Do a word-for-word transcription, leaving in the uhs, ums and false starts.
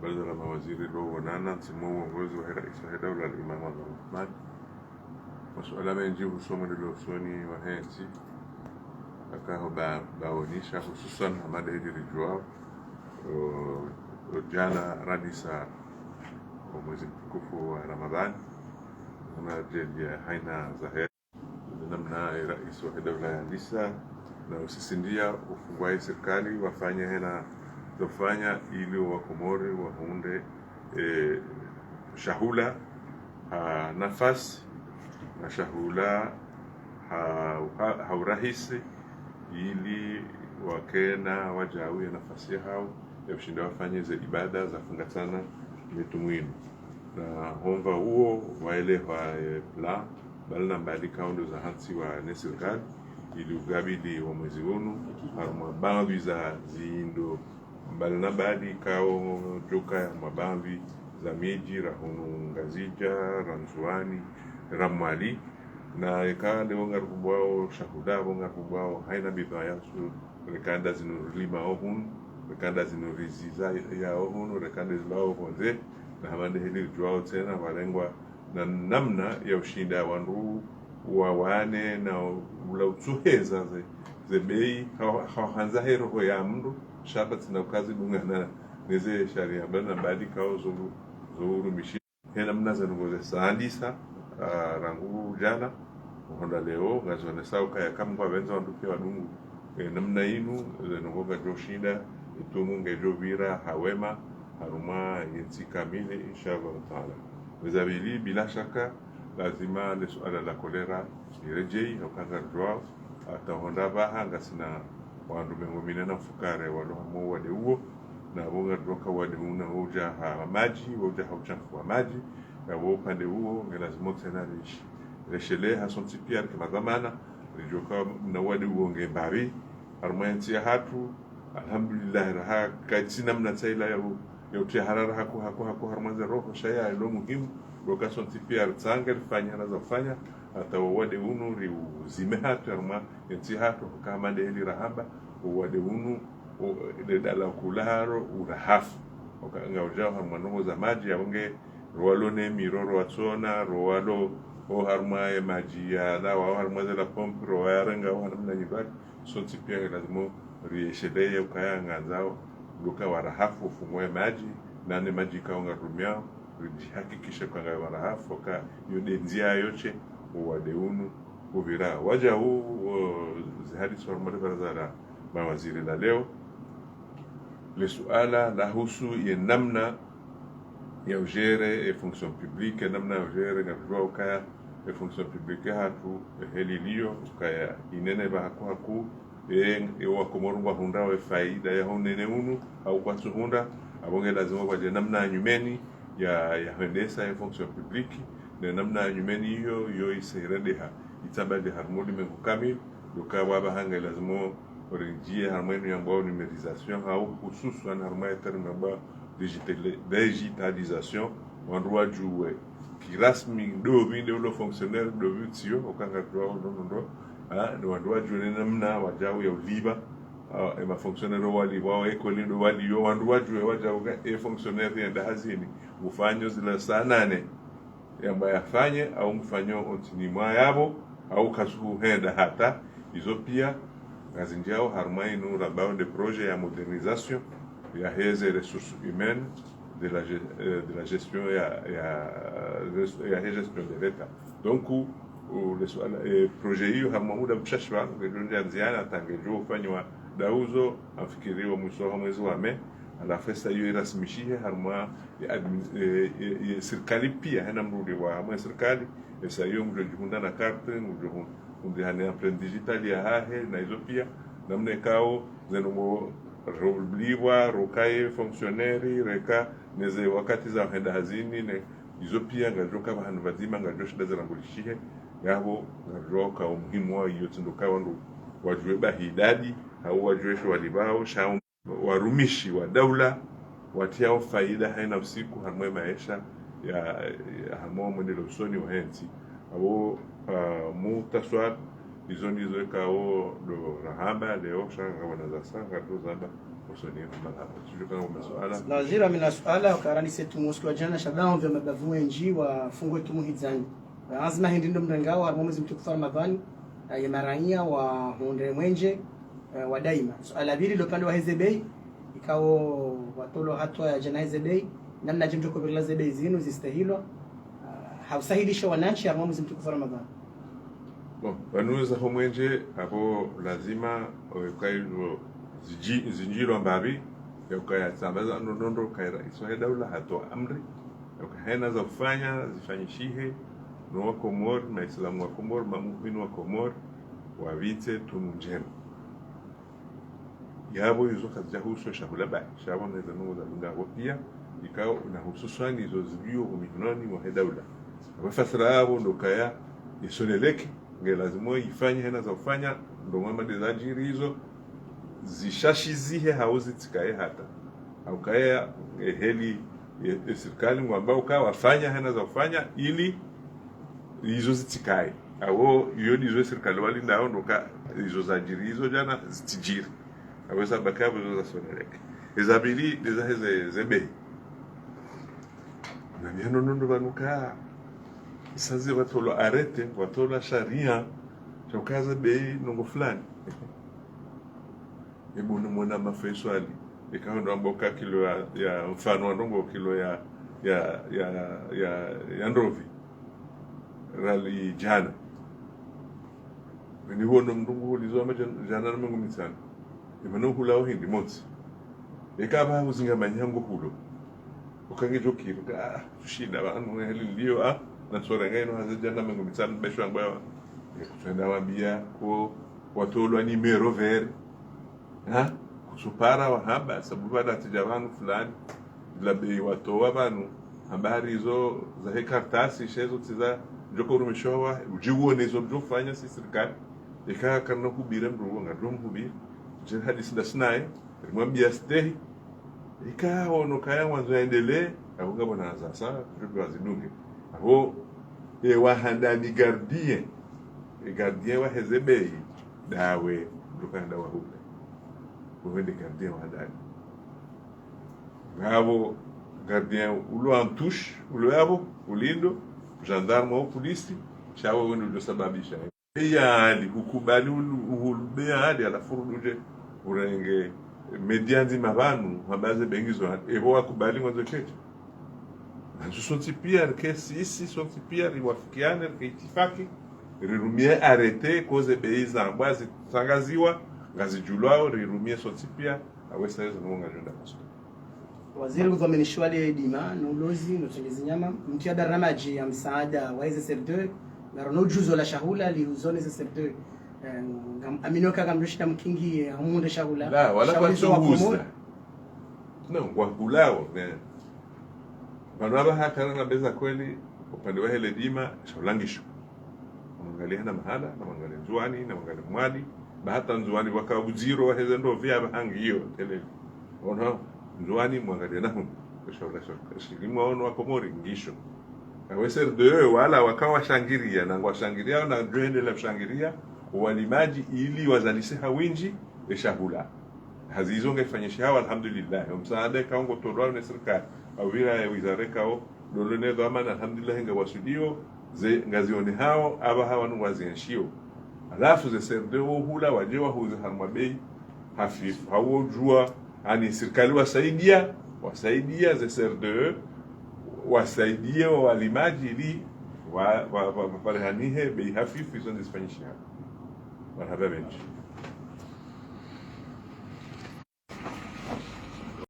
Baraza la mawaziri lo wonana ntsi mwa uongozi wa he rais wa he daula al-Imam Azali Assoumani. Masuala mendji uhusu omwendeleo usoni wa he ntsi yakaho ba, baonisha, hususwan hama ndeheli ridjuao, o, o djana radisa o mwezi mtukufu wa Ramadhani, hama ndeheli ya haina za he namna e rais wa he daula yandisa, na usisitiza ufungua ye sirikali wafanye hena zofanya ili wakomori wahundre, e, shahula ha nafasi na shahula ha, ha, ha urahisi, ili wakena wadjau ye nafasi yahao ya ushinda wafanye ze ibada zafungamana ne tumu inu. Na homva uwo waelewa, e, plan mbali na mbali ikao ndo zahantsiwa ne sirikali, ili ugabili wa mwezi unu, harumwa baadhwi za zindo mbali na mbali ikao djoka harumwa baadhwi za midji, ra hunu Ngazidja, ra Ndzuani, ra Mwali. Na eka leo ngarikubwao shahula, apvo ngarikubwao haina bidhaa yatru, reka nda zinu rilima ohunu, reka nda zinu riziza ya ohunu, reka nda zilao pvondze, na hama ndeheli ridjuao tsena warengwa na namna ya ushinda wandru wawane na ula utsuheza ze, ze bei, ha, ha, handza he roho ya mndru, sha pvatsina ukazi dungana neze sharia mbali na mbali ikao zo, zo urumishi. He namna ze ndrongoo ze sandisa, ah, rangu djana, uhonda leo, ngazionesao ukaya kamwe ngwapvendza wandru pia wadungu, e, namna inu, ze ndrongoo ngazidjo shinda, itumu ngedjo pvira ha wema, harumwa ye ntsi kamili, inshallah taala. Mezabili, bila shaka, lazima le suala la kolera liredjei, hauka ngaridjuao, hata uhonda pvaha ngasina wandru mengo mine na mfukare walo harumwa uwade uwo, na apvo ngaridjuao uka uwade unu udja ha madji, udja ha utshafu wa madji, na apvo upande uwo nge lazima tsena rishi, reshelee ha sontsi pia rike madhwamana, ridjuwe uka na uwade uwo nge mbapvi harumwa ye ntsi yahatru. Alhamdulillah, raha kaitsina mna tsaila ya u, ya utria harara haku, haku, haku harumwa ze roho, sha yalo muhimu ndo uka sontsi pia ritsange rifanye hana za ufanya, hata uwade unu riuzime hatru harumwa ye ntsi yahatru, hama ndeheli rahamba, uwade unu, o, le dala kula haro urahafu. Uka ngaudjao harumwa ndrongoo za madji, yapvo nge rowalo ne miro, rowatsona, rowalo, o harumwa ye madji yalawa, o harumwa ze la pompe, rowayarenga, o hanamna nyivali, sontsi pia nge lazima rieshelee ukaya ngandzao ndo uka warahafu ufungua ye madji, na ne madji ikao ngarumiao, ridjihakikishe uka ngayo warahafu, uka yo nde ndzia yotsi, uwade unu upvira. Wadjau, o, zihadisi harumwa le baraza la mawaziri la leo, le suala lahusu ye namna ya ugérer e fonction publique, namna ya ugérer, ngaridjuao ukaya e fonction publique yahatru, e heli iliyo, ukaya inene pva haku haku, e, e wakomori ngwahundrao e faida ya ho unene unu, au kwatsuhundra, apvo nge lazima pvwadje namna ya nyumeni ya, ya hwendesa e fonction publique, ne namna ya nyumeni iyo, iyo isirendeha, itsabadili harumwa ulimengu kamili, ndo uka pvapvaha nge lazima ridjie harumwa inu yambwao numérisation, hau hususwan harumwa ye terme yambwao digitali-, digitalisation, wandru wadjuwe kirasmi ndopvi nde ulo fonctionnaire, ndopvi utsiyo, uka ngaridjuao ndo, ndo, ndo, ah, ndo wandru wadjuwe ne namna wadjau ya ulipva, ah, e ma fonctionnaire walipvwao, e kweli ndo waliyo, wandru wadjuwe wadjau uka e fonctionnaire yenda hazini, ufanyo zila saa nane yamba yafanye, au ngufanyo ontsini mwa yapvo, au kasuhenda hata, izo pia ngazindjiao harumwa inu rambao nde projet ya modernisation ya heze ressources humaines de la ge-, euh, de la gestion ya, ya, ya he gestion de l'État. Donc, u, le suala, eh, projet iyo harumwa muda mshashi pvanu, ngedjo ndjia ndziani, hata ngedjo ufanywa dauzo, amfikiriwa mwiso ha mwezi wa mai, halafu esa iyo irasmishihe harumwa ye admi-, eh, ye, ye sirikali pia, hena mrudi wa mwe sirikali, esa iyo ngudjo djihundra na carte, ngudjo hu-, hundre hane empreinte digitale yahahe, na izo pia, namna ikao, ze ndrongoo roblipvwa, rokaye fonctionnaire, reka, neze wakati za henda hazini, ne, izo pia ngazidjo ka pvahanu pvadzima, ngazidjo shinda zirambulishihe, yapvo, ngazidjo ka umuhimu wa iyo tsi ndo uka wandru wadjuwe bahi idadi, hau wadjuwe sho walipvao, sha warumishi wa daula, watriao faida haina usiku harumwa ye maesha ya, ya harumwa mwendeleo usoni wa he ntsi. Apvo, ah, muhtaswar, izo ndizo ikao ndo rahamba leo, sha ngapvwana za sa, ngaridjo zamba, o Soni, marahaba. Sijui kama una suala. Waziri, ngamina suala, uka randzi se tumu usiku wa djana, sha baadhwi ya mabavu wendji wafunga tumu hidzani. Anzma hindri ndo mrengao, harimwa mwezi mtukufu wa Ramadhani, eh, ye maraya wahundre mwenje, eh, wa daima. Suala la pvili, lo upande wa heze bei, ikao watolwa hatua ya djana heze bei, namnadje mdjo hupvirila ze bei zinu zistehilwa, ah, ha usahilisha wanantsi harimwa mwezi mtukufu wa Ramadhani. Bon, pvanu za ho mwenje, apvo lazima, eh, ukailo zidji-, zindjilwa mbapvi, ya ukaya tsambaza no nondo, ukaya raisi wa daula hatoa amri, ya uka hena za ufanya, zifanyishihe, no wa Komori, maislamu wa Komori, mamuumini wa Komori, wapvitse tumu ndjema. Yapvo izo kazidja husu shahula bahi, sha pvo neze ndrongoo za dunga apvo pia, ikao na hususwani izo zilio ho mihononi mwa he daula. Apvo fasira yapvo ndo ukaya, ye Sonelec, nge lazima ifanye hena za ufanya, ndo ngwamba nde zadjiri izo, zishashizihe hau zitsikaye hata. Hau ukaya, eh, heli, eh, eh, sirikali ngwamba uka wafanya hena za ufanya ili izo zitsikaye. Apvo, iyo ndizo sirikali walindao ndo uka izo zadjiri izo djana zitsidjiri. Apvo eza baki apvo izo za Sonelec. Eza pvili, eza heze, ze bei. Na miano nondo pvanu ka, isazi watolwa arrêté, watolwa sharia, sha uka ze bei ndrongoo fulani. Ebu ni mwana mafeswali. Ikao ndo amba uka kilo ya, ya mfano wa ndrongoo kilo ya, ya, ya, ya, ya ndrovi. Rali djana. Ni huono mndru ngu hulizo amba djan-, djana na mengo mitsanu. Imana uhulao hindri motsi. Eka apva uzinga manyango hulo. Uka ngedjo kiri, uka, ah, tushinda pvanu heli ndio, ah, na sore ngaino haze djana mengo mitsanu besho amba. Ekutswenda wambia ko watolwa numéro vert. Ha? Kutsupara wahamba, sababu pvanu tsidja pvanu fulani. Ila bei watowa pvanu, habari izo za he kartasi, she izo tsi za, djoko urumishowa, udjiwone izo djo fanya si sirikali. Eka kana hubira mndru wo, ngadjo mhubira. Dje hadisi ndasi naye, rimwambia stehi. Eka ono kaya wandzo yaendelee, apvo ngapvo na za sa, djo wazidunge. Apvo, e wa handani gardien, e gardien wa heze bei, ndawe, ndo uka nda wa hule. Wewe nde gardien wa handani. Ngapvo gardien ulo antushi, ulo yapvo, ulindo, gendarme au polisi, sha wewe nde udjo sababisha. Bei ya hali, ukubali ulu-, uhulu bei ya hali, halafu urudi udje, urenge, média ndzima pvanu, hamba ze bei ngizo hali. Epvo wakubali ngwandzo tete. Nandzo sontsi pia, rike sisi, sontsi pia, riwafikiane, rike itifaki, rirumie arrêté, ko ze bei zambwa zitsangaziwa, ngazidjulwao, rirumie sontsi pia, awe sa izo nongo ngazidjo enda paso. Waziri, ngudhwaminishiwa le dima, no ulozi, no utsengezi nyama, mtria barnamadji ya msaada wa eze secteur, ngaro no udjuzi la shahula, li uzone eze secteur. Eh, ngam-, amino ka ngamdjo shinda mkingi, eh, hamunde shahula. La, wala shahula kwa zo wa Komori. Tsuhuza. No, ngwahulao, ne. Pvanu apvaha kana ngapveza kweli, upande wa hele dima, shahula ngisho. Namwangalie na mahala, namwangalie Ndzuwani, namwangalie Mwali, ba hata Ndzuwani waka udziro wa heze ndrovi apvaha ngiyo, tele. Ono, Ndzuwani mwangalie na hunu. Shahula, shahula. Shili mwaono wa Komori, ngisho. Awe C R D E wala waka washangiria, na ngwashangiria, na djwende la shangiria, walimadji ili wazalise ha windji, e shahula. Hazi izo ngefanyishiha, alhamdulillah. Omsaada kao ngotolwao ne sirikali. Au pvira ye wizara kao, ndolo ne dhwamana, alhamdulillah, ngawasudio, ze, ngazionehao, apvaha wanu wazienshio. Halafu ze C R D E wo hula, wadje wahuze harumwa bei hafifu. Hau udjua, ani sirikali wasaidia, wasaidia ze C R D E, wasaidie wa walimadji ili, wa, wa, wa, waparihanihe bei hafifu, izo ndizifanyishiha. Marahaba mendji.